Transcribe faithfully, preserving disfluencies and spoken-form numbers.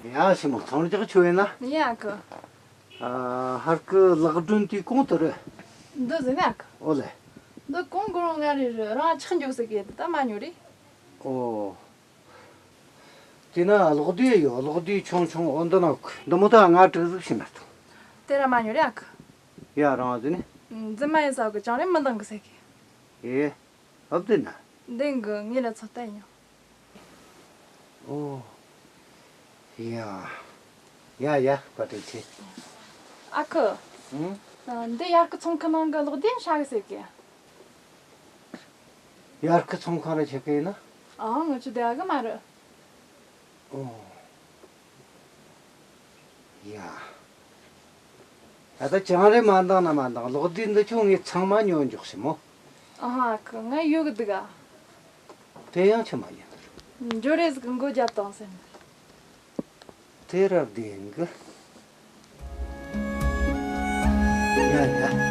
ཡ་ཞི་མོ་ཚང་རྒྱག་ཆོ་ཡིན་ན། ཡ་ཨ་ཁུ། ཨ་ཧར་གི་ལག་སྒྲོན་དེ་གོང་དུ་རེད། འདི་ཟིན་ན་ཨ་ཁུ། ཨོ་ལེ། འདི་གོང་གི་རང་ང་རེ་རེ་རང་ཆག་འཇོག་ཟེར་གི་ད་མ་ཉོ་རེ། ཨོ། དེ་ན་གློག་རྡུལ་ཡོད། གློག་རྡུལ་ཆུང་ཆུང་འོ་འདི་ན་འདི་མོ་ད་ང་དྲུག་ཟིག་ཤི་ན་ཐང་། དེ་ར་མ་ཉོ་རེ་ཨ་ཁུ། ཡ་རང་ཟིན་ནི། འཛིན་མ་ཡིན་ས་གི་ཅང་རེ་མི་འདང་གི་ཟེར་གི། ཨེ། ཨབ་དེ་ན། འདེང་གི་ངེད་ལ་ཚོད་ལྟ་ཡིན། ཨོ། ཡ། ཡ་ཡ་བཀའ་དྲིན་ཆེ། ཨ་ཁུ། ཨང་། འདི་ཡར་གི་ཚོང་ཁང་ནང་གི་གློག་ལྡན་ཧྲ་གི་ཟེར་གི། ཡར་གི་ཚོང་ཁང་ར་ཆེ་གི་ཡིན་ན། ཨང་། ང་ཚོ་དེ་ཨ་གི་མ་རེད། ཨོ། ཡ། ད་ལྟ་ཅང་རེ་མ་འདང་ན་མ་འདང་། གློག་རྡུལ་འདི་ཆུང་ངས་ཚང་མ་ཉོ་འཇོག་ཤི་མོ། ཨ་ཧ་ཁུ། ང་ཡོད་གི་འདུག་ག། དེ་ཡང་ཆི་མ་ཡིན། འཇོ་རེ་ཟིག་མགོ་རྒྱབ་དང་ཟེར། དེ་རབ་བདེན་གི། ཡ་ཡ།